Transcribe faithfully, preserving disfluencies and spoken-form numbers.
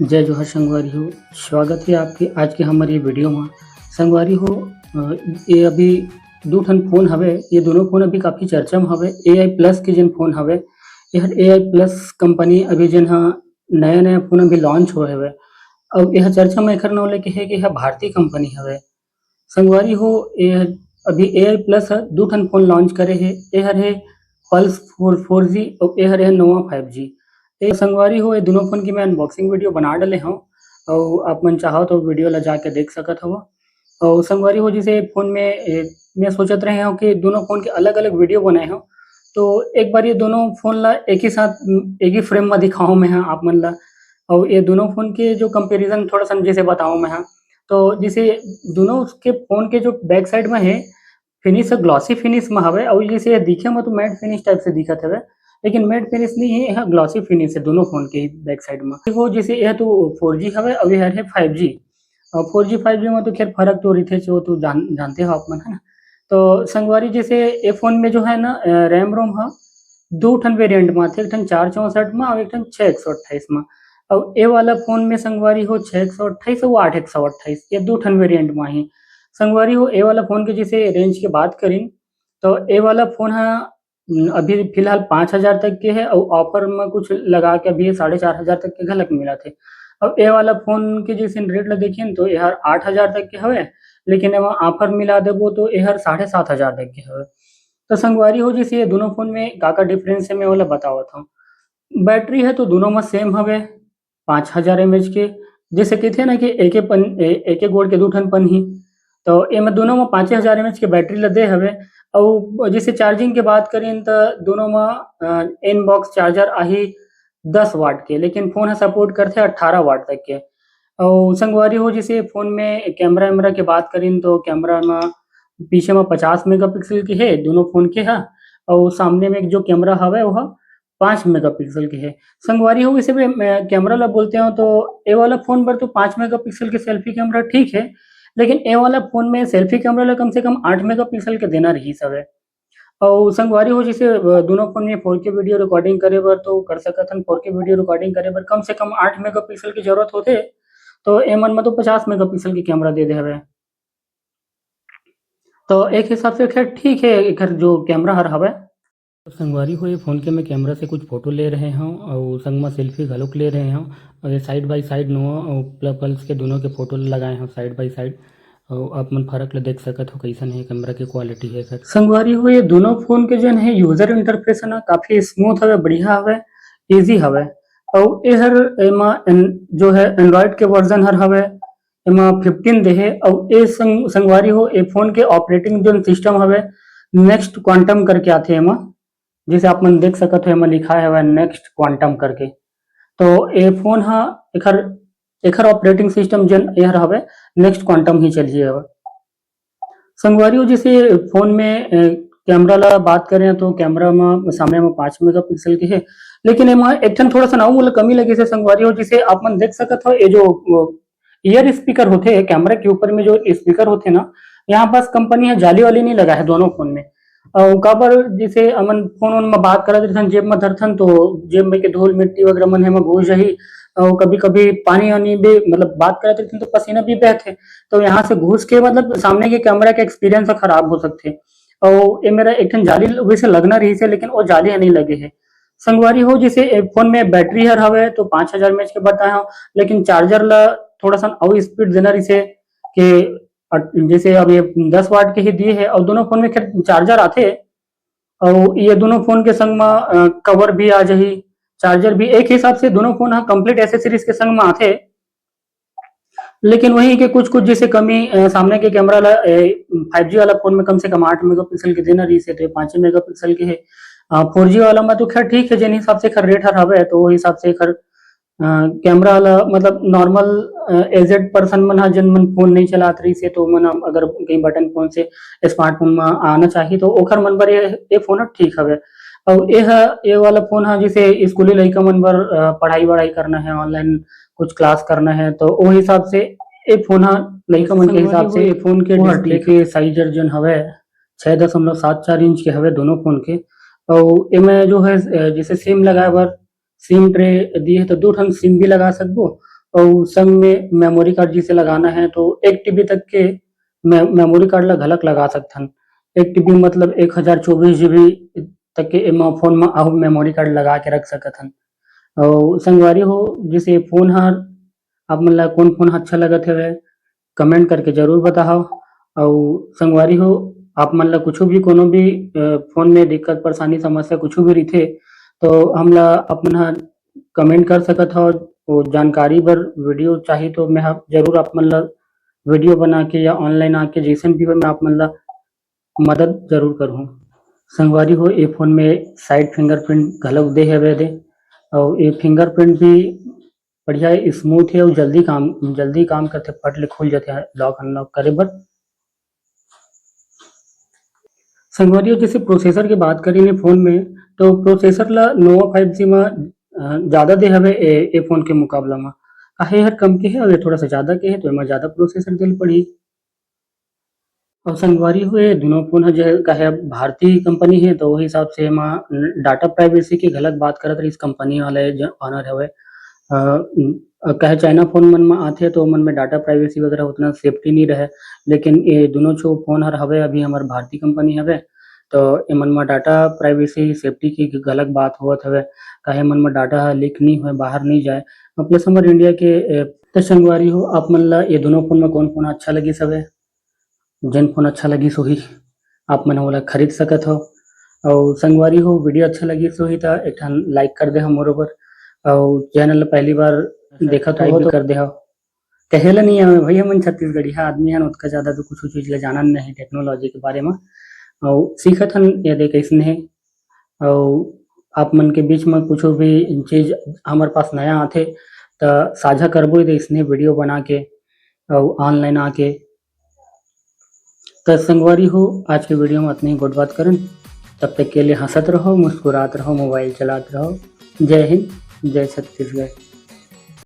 जय जोहार संगवारी हो, स्वागत हे आपके आज के हमर ये वीडियो म। संगवारी हो, अ, ये अभी दू ठन फोन हवे, ये दोनों फोन अभी काफी चर्चा म हवे। AI Plus के जेन फोन हवे, ये हर AI Plus कंपनी अभी जेन ह नया-नया फोन अभी लॉन्च होए हवे। अउ ये ह चर्चा म एखर नाव लेके हे कि ये ह भारतीय कंपनी हवे। संगवारी हो, ये अभी AI Plus ह दू ठन फोन लॉन्च करे हे। ये हर हे Pulse फोर, फोर जी अउ ये हर हे Nova फाइव जी। ए संगवारी हो, ये दोनों फोन की मैं अनबॉक्सिंग वीडियो बना डले हूँ, अउ आप मन चाहो तो वीडियो ला जाके देख सकत हव। अउ संगवारी हो, जैसे फोन में, ए, मैं सोचत रहे हूँ कि दोनों फोन के अलग-अलग वीडियो बनाए हूँ, तो एक बार ये दोनों फोन ला एक ही साथ, एक ही फ्रेम में दिखाऊँ मैं ह आप मन ला। अउ ये दोनों फोन के जो कंपैरिजन थोड़ा सा जैसे बताऊँ मैं ह, तो जैसे दोनों के फोन के जो बैक साइड में है, फिनिश ह ग्लॉसी फिनिश में हवे, अउ जैसे ये दिखे में तो मैट फिनिश टाइप से दिखत हवे, लेकिन मैट फिनिश नहीं है, यह ग्लॉसी फिनिश है दोनों फोन के बैक साइड में। देखो, जैसे यह तो फोर जी हवे, अउ यह है फाइव जी। और फोर जी, फाइव जी में तो खैर फर्क तो रहिथे, जो तो जान-, जानते हो आप मन, है ना? तो संगवारी, जैसे ये फोन में जो है ना, अ, रैम रोम ह दू ठन वेरिएंट में आथे, एक ठन चार चौसठ में और एक ठन छः एक सौ अट्ठाईस में। और ये वाला फोन में संगवारी हो छः एक सौ अट्ठाईस और आठ एक सौ अट्ठाईस, ये दू ठन वेरिएंट में ही। संगवारी हो, ये वाला फोन के जैसे रेंज के बात करिन, तो ये वाला फोन ह, उम, अभी फिलहाल पाँच हजार तक के है और ऑफर में कुछ लगा के अभी साढ़े चार हजार तक के घलक मिलत हे। अब ये वाला फोन के जैसे रेट ला देखिए न, तो ये हर आठ हजार तक के हवे, लेकिन एमा ऑफर मिला देबो तो ये हर साढ़े सात हजार तक के हवे। तो संगवारी हो, जैसे ये दोनों फोन में का का डिफरेंस है, मैं ओला बतावत हूँ। बैटरी है तो दोनों में सेम हवे, पाँच हजार mAh के। जैसे कहते हैं ना कि एके पन-, ए-, एके गोड़ के दू ठन पनही, तो एमे दोनों में पाँचे हजार mAh के बैटरी ला दे हवे। अउ जैसे चार्जिंग के बात करें तो दोनों में, अ, इनबॉक्स चार्जर आही दस वाट के, लेकिन फोन ह सपोर्ट करथे अठारह वाट तक के। अउ संगवारी हो, जैसे फोन में कैमरा वैमरा के बात करिन तो कैमरा में पीछे में पचास मेगापिक्सल के हे दोनों फोन के ह, अउ सामने में एक जो कैमरा हवे वो ह पाँच मेगापिक्सल के हे। संगवारी हो, इसे भी, अ, कैमरा ला बोलते हो तो ए वाला फोन पर तो पाँच मेगापिक्सल के सेल्फी कैमरा ठीक है, लेकिन ए वाला फोन में सेल्फी कैमरा ला कम से कम आठ मेगापिक्सल के देना रहिस हवे। अउ संगवारी हो, जैसे, अ, दोनों फोन में फोर के वीडियो रिकॉर्डिंग करे बर तो कर सकत हन, फोर के वीडियो रिकॉर्डिंग करे बर कम से कम आठ मेगापिक्सल की जरूरत होथे, तो एमन में तो पचास मेगापिक्सल के कैमरा दे दे हवे। तो एक हिसाब से खैर ठीक है, एकर जो कैमरा हर हवे। तो संगवारी हो, ये फोन के मैं कैमरा से कुछ फोटो ले रहे हूँ और संग में सेल्फी घलोक ले रहे हूँ। और ये साइड बाय साइड नोवा और प्ल-, पल्स के दोनों के फोटो लगाए हूँ साइड बाय साइड। और आप मन फर्क ले देख सकत हो कैसन है कैमरा के क्वालिटी है एकर। संगवारी हो, ये दोनों फोन के जो है यूजर इंटरफेस है ना, काफी स्मूथ हवे, बढ़िया हवे, ईजी हवे। और एहर एमा एन-, जो है एंड्रॉइड के वर्जन हर हवे, एमा फिफ्टीन दे हे। और ए संग-, संगवारी हो, ए फोन के ऑपरेटिंग जो सिस्टम हवे, नेक्स्ट क्वांटम करके आथे एमा। जैसे आप मन देख सकत हो, एमा लिखाय हवय नेक्स्ट क्वांटम करके। तो ए फोन ह एखर, एखर ऑपरेटिंग सिस्टम जेन एहर हवय, नेक्स्ट क्वांटम ही चलही हवय। संगवारी हो, जैसे फोन में, अ, कैमरा ला बात करें तो कैमरा में सामने में पाँच मेगापिक्सल के हे, लेकिन एमा एक ठन थोड़ा सा ना मोला कमी लगे से संगवारी हो, जैसे आप मन देख सकत हो, ये जो, वो, ईयर स्पीकर होथे, कैमरा के ऊपर में जो स्पीकर होथे ना, यहाँ पास कंपनी ह जाली वाली नहीं लगा है दोनों फोन में। अउ काबर जैसे हमन फोन वोन में बात करत रहिथन, जेब में धरथन तो जेब में के धूल मिट्टी वगैरह मन हे में घुस जाही। अउ कभी-कभी पानी वानी भी, मतलब, बात करत रहिथन तो पसीना भी बहथे, तो यहाँ से घुस के, मतलब, सामने के कैमरा के एक्सपीरियंस ह खराब हो सकथे। अउ ये मेरा एक ठन जाली वैसे लगना रहिस हे, लेकिन वो जाली ह नहीं लगे हे। संगवारी हो, जैसे ए फोन में बैटरी हर हवे तो पाँच हजार mAh के बताए हव, लेकिन चार्जर ला थोड़ा सा अउ स्पीड देना रहिस हे कि अट-, जैसे अब ये दस वाट के ही दिए हे और दोनों फोन में खैर चार्जर आथे, और ये दोनों फोन के संग में, अ, कवर भी आ जाही, चार्जर भी। एक हिसाब से दोनों फोन ह कंप्लीट एसेसरीज के संग में आथे, लेकिन वही के कुछ-कुछ जैसे कमी, अ, सामने के कैमरा ला, ए, फाइव जी वाला फोन में कम से कम आठ मेगापिक्सल के देना रहिस हे, तो ये पाँचे मेगापिक्सल के हे। अ, फोर जी वाला में तो खैर ठीक है, जेन हिसाब से एखर रेट हर हवे, तो वो हिसाब से एखर अ, कैमरा वाला, मतलब, नॉर्मल, अ, एजेड पर्सन मन ह, जेन मन फोन नहीं चलात रहिस हे, तो मन ह अगर कहीं बटन फोन से स्मार्टफोन म आना चाही, तो ओखर मन बर ये, ये फोन ह ठीक हवे। अउ ये ह, ये वाला फोन ह, जैसे स्कूली लइका मन बर, अ, पढ़ाई-वढ़ाई करना है, ऑनलाइन कुछ क्लास करना है, तो ओ हिसाब से ये फोन ह लइका मन के हिसाब से, ये फोन के डिस्प्ले के साइज जेन हवे, छः दशमलव सात चार इंच के हवे दोनों फोन के। अउ एमे जो है, अ, जैसे सिम लगाए बर सिम ट्रे दिए हे, तो दू ठन सिम भी लगा सकबो। अउ संग में मेमोरी कार्ड जिसे लगाना है, तो एक टीबी तक के मे-, मेमोरी कार्ड ला घलक लगा सकथन। एक टीबी मतलब एक हजार चौबीस जीबी तक के एमा फोन में आप मेमोरी कार्ड लगा के रख सकत हन। अउ संगवारी हो, जैसे फोन हर आप मन ला कौन फोन अच्छा लगत हवे, कमेंट करके जरूर बताओ। अउ संगवारी हो, आप मन ला कुछ भी, कोनो भी, अ, फोन में दिक्कत, परेशानी, समस्या कुछ भी रहिथे, तो हमला आप मन ह कमेंट कर सकत हव। वो जानकारी बर वीडियो चाही तो मैं ह जरूर आप मन ला वीडियो बना के या ऑनलाइन आके जैसन भी हो, मैं आप मन ला मदद जरूर करहूँ। संगवारी हो, ये फोन में साइड फिंगरप्रिंट घलोक दे हवे दे, अउ ये फिंगरप्रिंट भी बढ़िया स्मूथ है अउ जल्दी काम, जल्दी काम करथे, फट ले खुल जाथे लॉक अनलॉक करे बर। संगवारी हो, जैसे प्रोसेसर की बात करें ने फोन में, तो प्रोसेसर ला नोवा फाइव जी में, अ, ज्यादा दे हवे ए, ए फोन के मुकाबला में। काहे हर कम के है और ये थोड़ा सा ज्यादा के है, तो एमा ज्यादा प्रोसेसर दिल पड़ी। और संगवारी हो, ये दोनों फोन है जो काहे भारतीय कंपनी है, तो वही हिसाब से एमा डाटा प्राइवेसी की घलक बात करत रहिस कंपनी वाले जो ऑनर हवे। अ, अ, कहे चाइना फोन मन में आथे तो मन में डाटा प्राइवेसी वगैरह उतना सेफ्टी नहीं रहे, लेकिन ये दोनों जो फोन हर हवे अभी हमार भारतीय कंपनी हवे, तो एमन में डाटा प्राइवेसी सेफ्टी की घलक बात होवत हवे, काहे मन में डाटा लीक नहीं होए, बाहर नहीं जाए। प्लस हमारे इंडिया के, ए, तो संगवारी हो, आप मन ला ये दोनों फोन में कौन फोन अच्छा लगिस हवे? जेन फोन अच्छा लगिस होही, आप मन ओला खरीद सकत हो। और संगवारी हो, वीडियो अच्छा लगिस होही त एक ठन लाइक कर दे हो मोर ऊपर, और चैनल ला पहली बार देखत हो तो कर दे हो। कहेला नहीं आवे भाई, हमन छत्तीसगढ़िया आदमी हन, ओतका ज्यादा तो कुछ चीज ला जानन नहीं टेक्नोलॉजी के बारे में, और सीखत हन यदि कैसने है। और आप मन के बीच में कुछ भी चीज हमारे पास नया आथे त साझा करबो, इसने वीडियो बना के और ऑनलाइन आके। त संगवारी हो, आज के वीडियो में इतनी गोठ बात करन। तब तक के लिए हंसत रहो, मुस्कुरात रहो, मोबाइल चलात रहो। जय हिंद, जय छत्तीसगढ़।